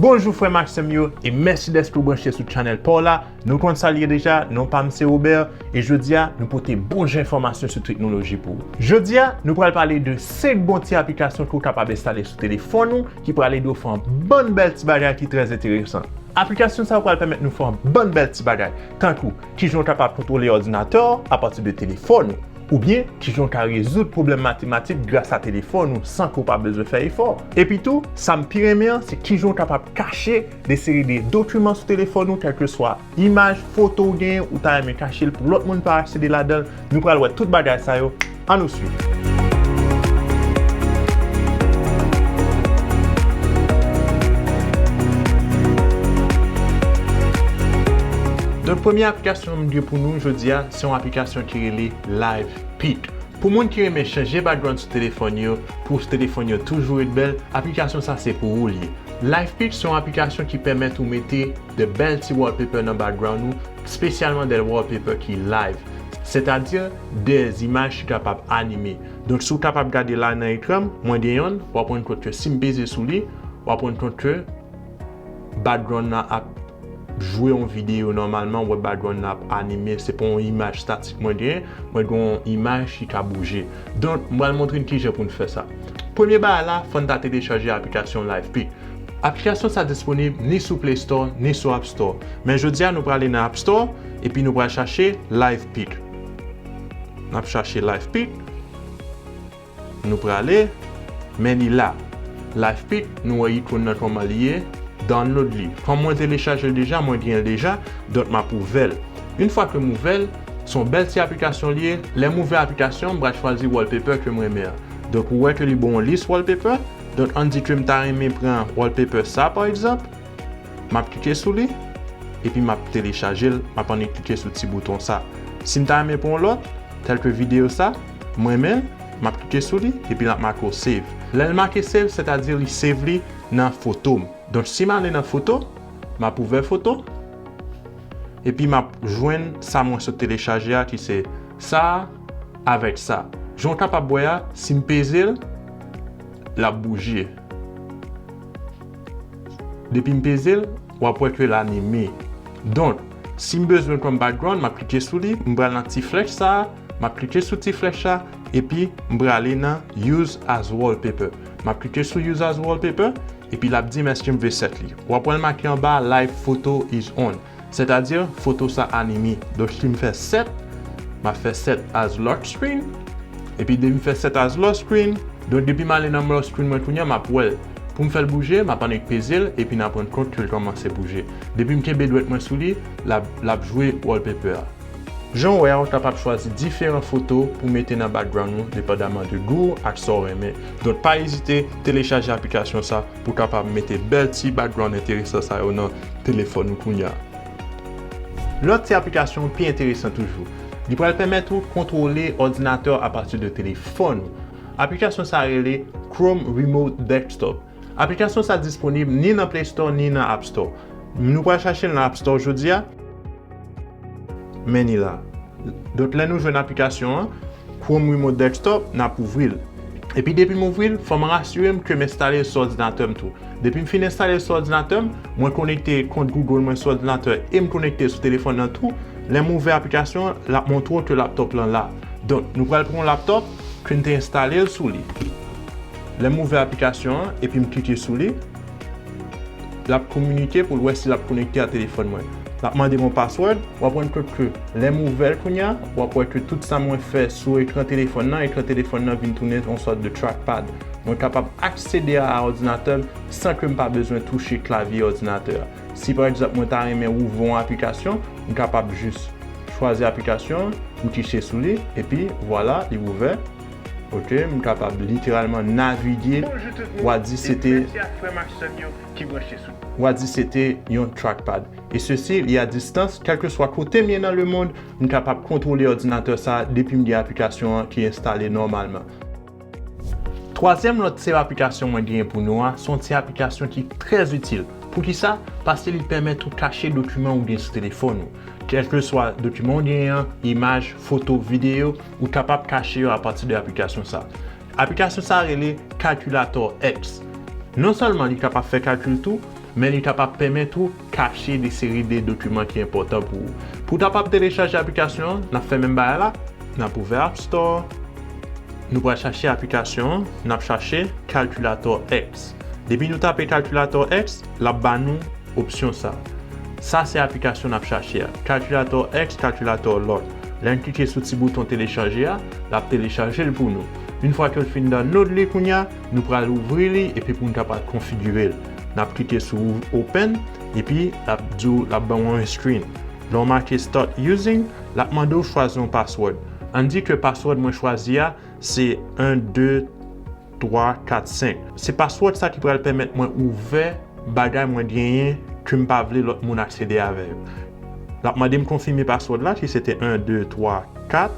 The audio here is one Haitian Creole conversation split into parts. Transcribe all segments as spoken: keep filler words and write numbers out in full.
Bonjou frè m ak sè m yo, e mèsi dèske w branche sou channel pa w la. Nou konn sa l ye deja, non pa m se Robert, e jodi a, nou pote bon jan enfòmasyon sou teknoloji pou ou. Jodi a, nou pral pale de senk bon ti aplikasyon ke w kapab enstale sou telefòn ou, ki pral ede w fè yon bann bèl ti bagay ki trè enteresan. Aplikasyon sa yo pral pèmèt nou fè yon bann bèl ti bagay, tankou kijan w kapab kontwole òdinatè w apati de telefòn ou, oubyen kijan w ka rezoud pwoblèm matematik gras a telefòn ou san ke w pa bezwen fè efò. Epi tou, sa m pi renmen an, se kijan w kapab kache de seri de dokiman sou telefòn ou, kèlkeswa imaj, foto w genyen, ou ta renmen kache l pou lòt moun pa aksede ladan l. Nou pral wè tout bagay sa yo. Ann nou swiv. Donk, premye aplikasyon m gen pou nou jodi a, se yon aplikasyon ki rele Live Pic. Pou moun ki renmen chanje background sou telefòn yo, pou telefòn yo toujou ret bèl, aplikasyon sa se pou ou l ye. Live Pic se yon aplikasyon ki pèmèt ou mete de bèl ti wallpaper nan background ou, espesyalman de wallpaper ki live, sètadi de zimaj ki kapab anime. Donk, si w kapab gade la nan ekran m, mwen gen yonn, w ap rann kont ke si m peze sou li, w ap rann kont ke background nan ap jwe yon videyo nòmalman, w wè background nan ap anime, se pa yon imaj statik mwen genyen, mwen gen yon imaj ki ka bouje. Donk, m pral montre n kijan pou n fè sa. Premye bagay la, fò n ta telechaje aplikasyon Live Pic. Aplikasyon sa disponib ni sou Play Store, ni sou App Store. Men jodi a, nou prale nan App Store, epi nou pral chache Live Pic. N ap chache Live Pic. Nou prale, men li la. Live Pic, nou wè ikòn nan kòman li ye, download li. Kòm mwen telechaje l deja, mwen gen l deja, donk m ap ouvè l. Yon fwa ke m ouvè l, se yon bèl ti aplikasyon li ye. Lè m ouvè aplikasyon, m pral chwazi wallpaper ke m renmen an. Donk, ou wè ke li ba w yon lis wallpaper. Donk, ann di ke m ta renmen pran wallpaper sa, pa egzanp. M ap klike sou li, epi m ap telechaje l, m ap annik klike sou ti bouton sa. Si m ta renmen pran yon lòt, tèlke videyo sa, m renmen l, m ap klike sou li, epi l ap make w save. Lè l make save, sètadi li save li nan foto m. Donk, si m ale nan foto, m ap ouvè foto, epi m ap jwenn sa mwen sot telechaje a, ki se sa a avèk sa. Jan w kapab wè a, si m peze l, l ap bouje. Depi m peze l, w ap wè ke l anime. Donk, si m bezwen l kòm background, m ap klike sou li, m pral nan ti flèch sa a, m ap klike sou ti flèch la, epi m prale nan Use as Wallpaper. M ap klike sou Use as Wallpaper, epi l ap di m èske m vle set li. W ap wè l make anba Live Photo is on. Sètadi, foto sa anime. Donk, si m fè set, m ap fè set as lock screen. Epi, depi m fè set as lock screen, donk, depi m ale nan lock screen mwen kounye a, m ap wè l. Pou m fè l bouje, m ap annik peze l, epi n ap rann kont ke l kòmanse bouje. Depi m kenbe dwèt mwen sou li, l ap, l ap jwe wallpaper a. Jan w wè a, ou kapab chwazi diferan foto pou mete nan background ou, depandaman de gou w ak sa w renmen. Donk, pa ezite telechaje aplikasyon sa pou w kapab mete bèl ti background enteresan sa yo nan telefòn ou kounye a. Lòt ti aplikasyon pi enteresan toujou. Li pral pèmèt ou kontwole òdinatè w apati de telefòn ou. Aplikasyon sa rele Chrome Remote Desktop. Aplikasyon sa disponib ni nan Play Store ni nan App Store. Nou pral chache l nan App Store jodi a. Men ni la. Donk, lè nou jwenn aplikasyon an, Chrome Remote Desktop, n ap ouvri l. Epi depi m ouvri l, fò m rasire m ke m enstale l sou òdinatè m tou. Depi m fin enstale l sou òdinatè m, mwen konekte kont Google mwen sou òdinatè e m konekte l sou telefòn nan tou. Lè m ouvè aplikasyon an, l ap montre w ke laptop lan la. Donk, nou pral pran yon laptop ke n te enstale l sou li. Lè m ouvè aplikasyon an epi m klike sou li, l ap kominike pou l wè si l ap konekte a telefòn mwen. L ap mande m yon password, w ap rann kont ke lè m ouvè l kounye a, w ap wè ke tout sa mwen fè sou ekran telefòn nan, ekran telefòn nan vin tounen yon sòt de trackpad. Mwen kapab aksede a òdinatè m san ke m pa bezwen touche klavye òdinatè a. Si pa egzanp mwen ta renmen ouvri yon aplikasyon, m kapab jis chwazi aplikasyon an, m klike sou li, epi vwala, li ouvè. Ok, m kapab literalman navige. Bonjou tout moun, w a di se te, mèsi ak frè m ak sè m yo ki branche sou. W a di se te yon trackpad. E sesi, li a distans, kèlkeswa kote m ye nan lemonn, m kapab kontwole òdinatè sa a depi m gen aplikasyon an ki enstale nòmalman. Twazyèm lòt ti aplikasyon mwen genyen pou nou a, se yon ti aplikasyon ki trè itil. Poukisa? Paske li pèmèt ou kache dokiman ou gen sou telefòn ou. Kèlkeswa dokiman ou genyen an, imaj, foto, videyo, ou kapab kache yo apati de aplikasyon sa. Aplikasyon sa rele Calculator X. Non sèlman li kapab fè kalkil tou, men li ta p ap pèmèt ou kache de seri de dokiman ki enpòtan pou ou. Pou w ta p ap telechaje aplikasyon an, n ap fè menm bagay la, n ap ouvè App Store, nou pral chache aplikasyon an, n ap chache Calculator X. Depi nou tape Calculator X, l ap ba nou opsyon sa. Sa se aplikasyon n ap chache a. Calculator X, Calculator Lot. Lè n klike sou ti bouton telechaje a, l ap telechaje l pou nou. Yon fwa ke l fin download li kounye a, nou pral ouvri li epi pou n kapab konfigire l. N ap klike sou Open epi l ap di w, l ap ban w yon screen. Lè w make Start Using, l ap mande w chwazi yon password. Ann di ke password mwen chwazi a se en, de, twa, kat, senk. Se password sa ki pral pèmèt mwen ouvè bagay mwen genyen ke m pa vle lòt moun aksede avè yo. L ap mande m konfime password la, ki se te en, de, twa, kat.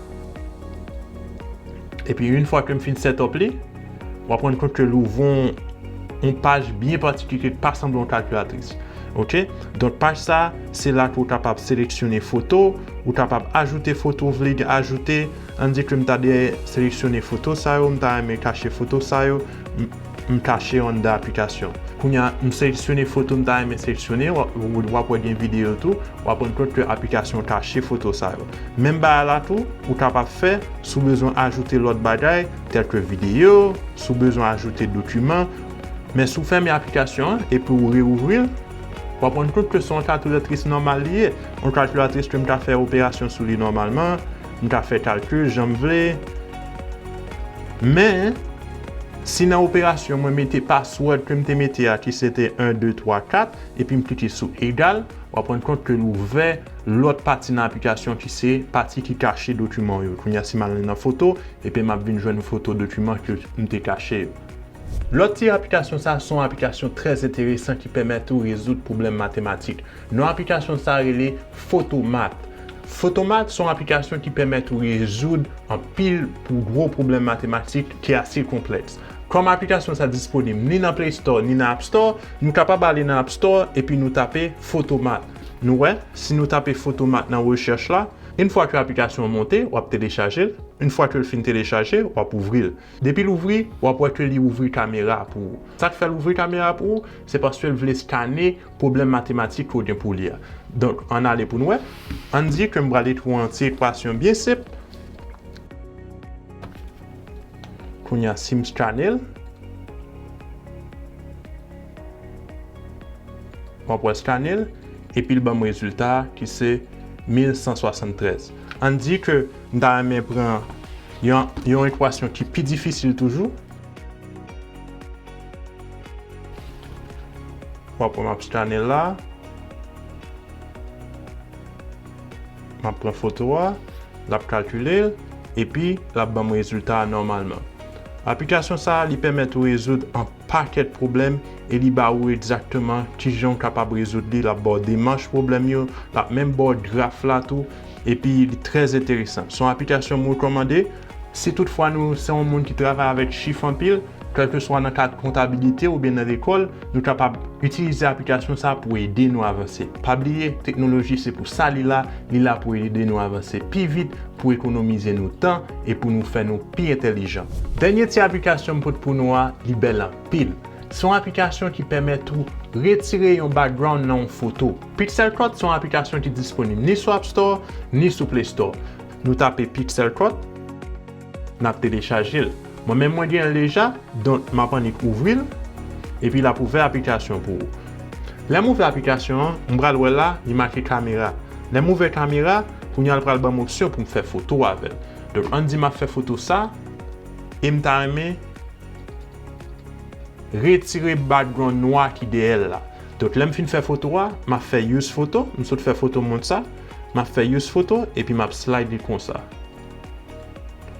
Epi, yon fwa ke m fin set up li, w ap rann kont ke l ouvri yon, yon paj byen patikilye ki pa sanble yon kalkilatris. Oke? Donk, paj sa, se la ke w kapab seleksyone foto, ou kapab ajoute foto w vle ajoute. Ann di ke m ta dwe seleksyone foto sa yo, m ta renmen kache foto sa yo, m, m kache yo anndan aplikasyon. Kounye a, m seleksyone foto m ta renmen seleksyone, w ap, w ap wè gen videyo tou, w ap rann kont ke aplikasyon kache foto sa yo. Menm bagay la tou, ou kapab fè si w bezwen ajoute lòt bagay, tèlke videyo, si w bezwen ajoute dokiman. Men si w fèmen aplikasyon an epi w reouvri l, w ap rann kont ke se yon kalkilatris nòmal li ye. Yon kalkilatris ke m ka fè operasyon sou li nòmalman, m ka fè kalkil jan m vle. Men, si nan operasyon mwen mete password ke m te mete a, ki se te en, de, twa, kat, epi m klike sou egal, w ap rann kont ke l ouvè lòt pati nan aplikasyon ki se pati ki kache dokiman yo. Kounye a, si m al nan foto, epi m ap vin jwenn foto dokiman ke m te kache yo. Lòt ti aplikasyon sa, se yon aplikasyon trè enteresan ki pèmèt ou rezoud pwoblèm matematik. Non aplikasyon sa rele Photomath. Photomath se yon aplikasyon ki pèmèt ou rezoud anpil pou gwo pwoblèm matematik ki ase konplèks. Kòm aplikasyon sa disponib ni nan Play Store ni nan App Store, nou kapab ale nan App Store epi nou tape Photomath. Nou wè, si nou tape Photomath nan rechèch la, yon fwa ke aplikasyon an monte, w ap telechaje l. Yon fwa ke l fin telechaje, w ap ouvri l. Depi l ouvri, w ap wè ke li ouvri kamera pou ou. Sa k fè l ouvri kamera pou ou, se paske l vle skane pwoblèm matematik ke w gen pou li a. Donk, ann ale pou n wè. Ann di ke m pral ekri yon ti ekwasyon byen senp. Kounye a, si m skane l, w ap wè skane l, epi l ban m rezilta a ki se mil san swasanntrèz. Ann di ke m ta renmen pran yon, yon ekwasyon ki pi difisil toujou. W ap wè m ap skane l la. M ap pran foto a, l ap kalkile l, epi l ap ban m rezilta a nòmalman. Aplikasyon sa a, li pèmèt ou rezoud yon pakèt pwoblèm e li ba ou egzakteman kijan w kapab rezoud li. L ap ba w demach pwoblèm yo, l ap menm ba w graf la tou, epi li trè enteresan. Se yon aplikasyon m rekòmande. Si toutfwa nou se yon moun ki travay avèk chif anpil, kèlkeswa nan kad kontabilite oubyen nan lekòl, nou kapab itilize aplikasyon sa pou ede nou avanse. Pa bliye, teknoloji se pou sa li la, li la pou ede nou avanse pi vit, pou ekonomize nou tan e pou nou fè nou pi entèlijan. Dènye ti aplikasyon m pote pou nou a, li bèl anpil. Se yon aplikasyon ki pèmèt ou retire yon background nan yon foto. Pixelcut se yon aplikasyon ki disponib ni sou App Store, ni sou Play Store. Nou tape Pixelcut, n ap telechaje l. Mwen menm mwen gen l deja, donk m ap annik ouvri l, epi l ap ouvè aplikasyon pou ou. Lè m ouvè aplikasyon an, m pral wè la, li make kamera. Lè m ouvè kamera, kounye a l pral ban m opsyon pou m fè foto avè l. Donk, ann di m ap fè foto sa, e m ta renmen retire background nwa ki dèyè l la. Donk, lè m fin fè foto a, m ap fè use photo, m sot fè foto moun sa, m ap fè use photo, epi m ap slide li konsa.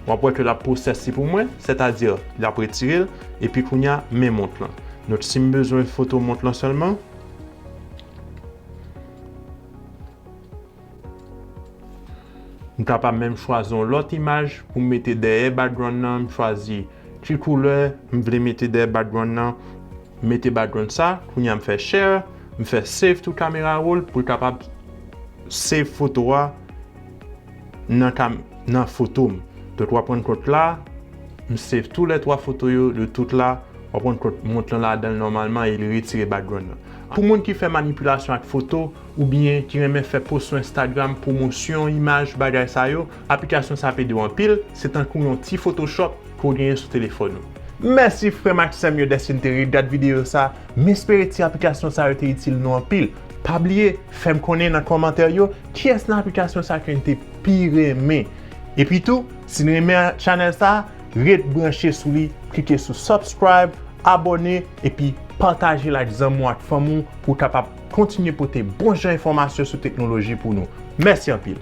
W ap wè ke l ap pwosès li pou mwen, sètadi l ap retire l, epi kounye a, men mont lan. Donk, si m bezwen foto mont lan sèlman, m kapab menm chwazi yon lòt imaj pou m mete dèyè background nan, m chwazi ki koulè m vle mete dèyè background nan, m mete background sa, kounye a m fè share, m fè save to camera roll pou l kapab save foto a nan kam, nan foto m. Donk, w ap rann kont la, m save tou lè twa foto yo, de tout la, w ap rann kont mont lan ladan l nòmalman e li retire background nan. Pou moun ki fè manipilasyon ak foto, oubyen ki renmen fè post sou Instagram, pwomosyon, imaj, bagay sa yo, aplikasyon sa ap ede w anpil, se tankou yon ti Photoshop ke w genyen sou telefòn ou. Mèsi frè m ak sè m yo dèske n te ret gad videyo sa, m espere ti aplikasyon sa yo te itil nou anpil. Pa bliye, fè m konnen nan kòmantè yo, kiyès nan aplikasyon sa ke n te pi renmen. Epi tou, si n renmen chanèl sa, ret branche sou li, klike sou subscribe, abòne, epi pataje l ak zanmi w ak fanmi w pou w kapab kontinye pote bon jan enfòmasyon sou teknoloji pou nou. Mèsi anpil!